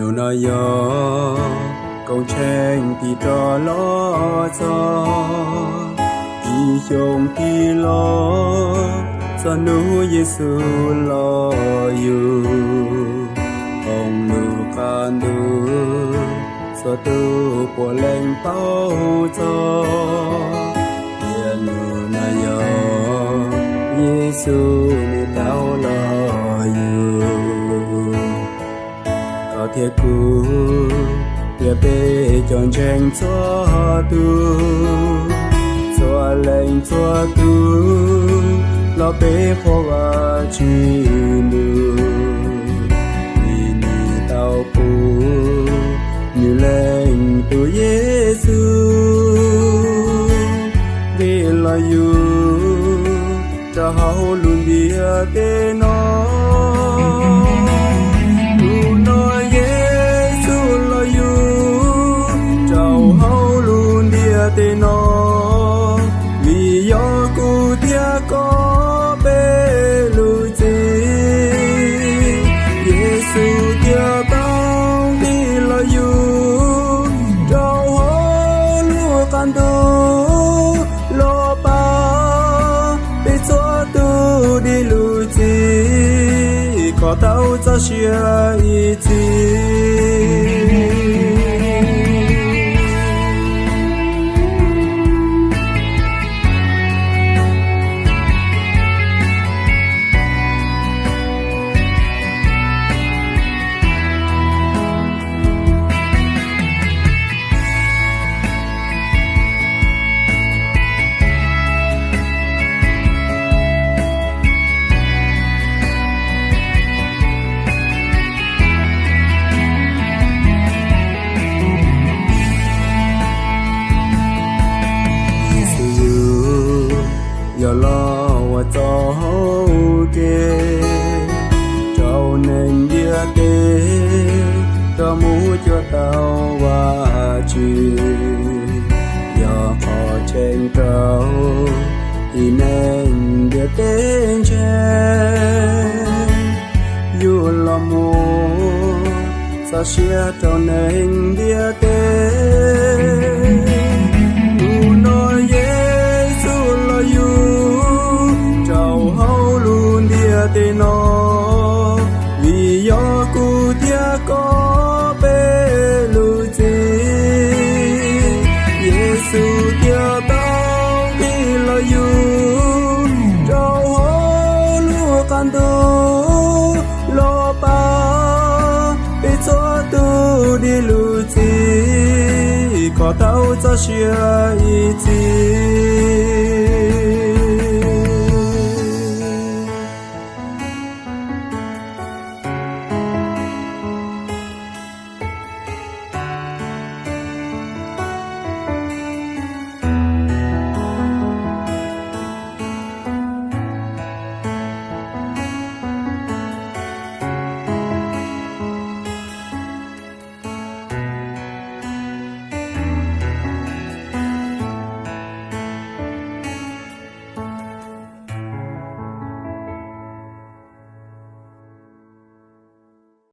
Hnub no yog koob tsheej tim rau los txog ib xyoos tim los txog hnub Yexus los yug. Foom lub qab ntuj txhua tus puav leej paub txog, tias hnub no yog Yexus nws tau los yug. Koj thiab kuv, thiab peb cov ntseeg txhua tus, txhua leej txhua tus, los peb qhuas Vajtswv lus, vim nws tau pub nws Leej Tub Yexus nqis los yug rau hauv lub ntiaj teb no. Hnub no Yexus los yug rau hauv lub ntiaj teb no, vim yog kuv thiab koj peb lub txim. Yexus thiaj tau nqis los yug rau hauv lub qab ntuj los pab peb txhua tus dim lub txim kom tau txoj sia ib txhis. Yexus yug yog los ua txoj hauv kev rau neeg ntiaj teb, rov mus cuag tau Vajtswv, yog qhov tseeb rau tib neeg ntiaj teb ntseeg, yug los muab txoj sia rau neeg ntiaj teb. Hnub no Yexus los yug rau hauv lub ntiaj teb no, vim yog kuv thiab koj peb lub txim. Yexus thiaj tau nqis los yug rau hauv lub qab ntuj los pab peb txhua tus dim lub txim kom tau txoj sia ib txhis.